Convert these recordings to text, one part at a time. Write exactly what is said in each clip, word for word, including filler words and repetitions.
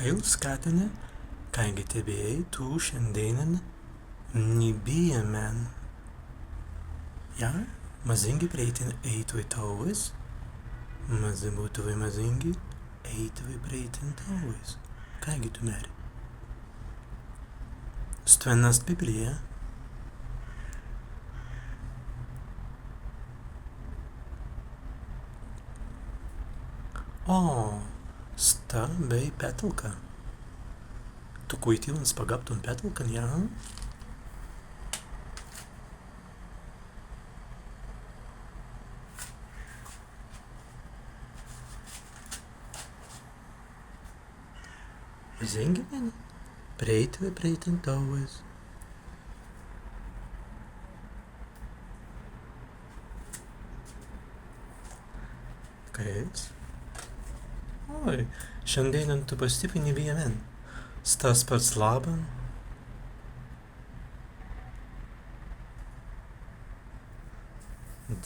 Kaīls katīne, kāigi tebbei, tū šandēinan ni bijja men. Jā, mazīngi prei tēn ēitwei tālis, mazzi būtwei mazīngi ēitwei prei tēn tālis. Kāigi tū mēri? Stwen ast Bībīlija. O, sta bēi petalka. Tū kwaitīlins pagabtun petalkan, jā? Zēngi men, prei tēn, prei tēn tālis. Kāigi? Oi, šandēinan tū pastippai ni bijja men. Sta spārts labban.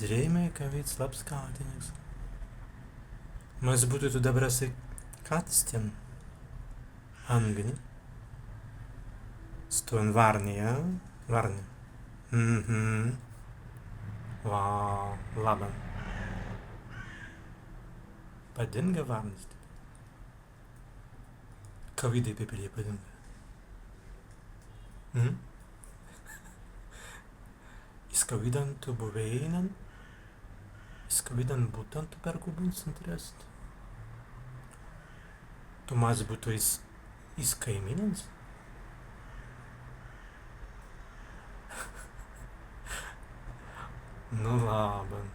Dirēimai, kawīds labs kātiniks. Mazzi būtwei tū dabber ast kātis tēn. Anga ni. Stwen wārni, jā? Wārni. Mhm. Wau, labban. Padīnga wārnis. Kawīdai Bībīlija padīnga? Mhm. Iz kawīdan tū buwīnan, iz kawīdan buttan tū pergūbuns, interesanti. Tū mazzi būtwei iz, iz kaimīnans? Nu, labban.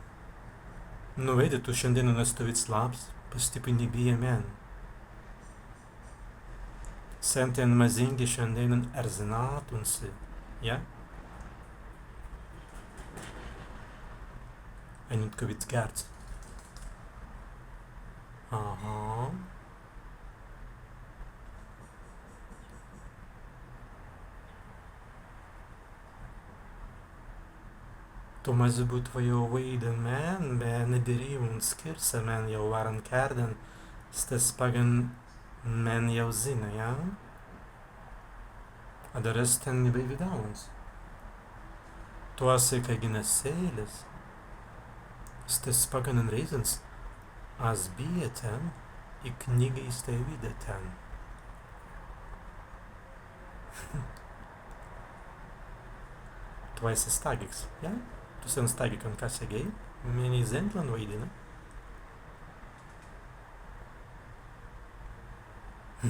Nu, waidai, tū šandēinan ast kawīds labs, pastippai ni bijja men. Sen tēn mazīngi šandēinan erzinātun si, jā? Ainuntkawīds gērds. Aha. Tū mazzi būtwei waīda men, be ni dirīwuns kīrsa men jāu wāran kērdan, stesse paggan men jāu zinna, jā? Adder as tēn ni bēi widāwuns. Tū assi kāigi na sēlis, stesse paggan en rēizans as bijja tēn, ik niggeistai widāi tēn. Tū assi stāgiks, jā? Tū sen stāgikan, kas segēi, mennei zentlan waidinna. Nu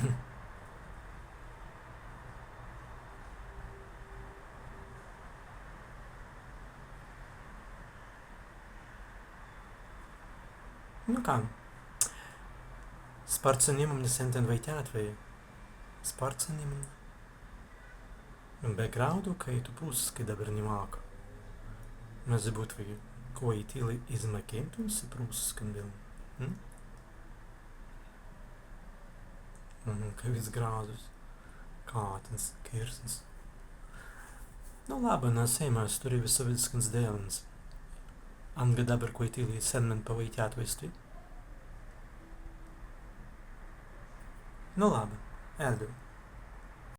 ka, spārts ni dimai sen tēn waitjātwei. Spārts ni dimai. Be grāudu, kāi tū prūsiskai dabber ni māk. Mazzi būtwei kwaitīlai izmukīntun si prūsiskan billan. Hm? Mhm, kawīds grazzus. Kātins, kīrsns. Nu, labban, na, as turri wisawīdiskans dēlans. Anga dabber kwaitīlai sen men pawaitjātwei stwi. Nu, labban, elgau.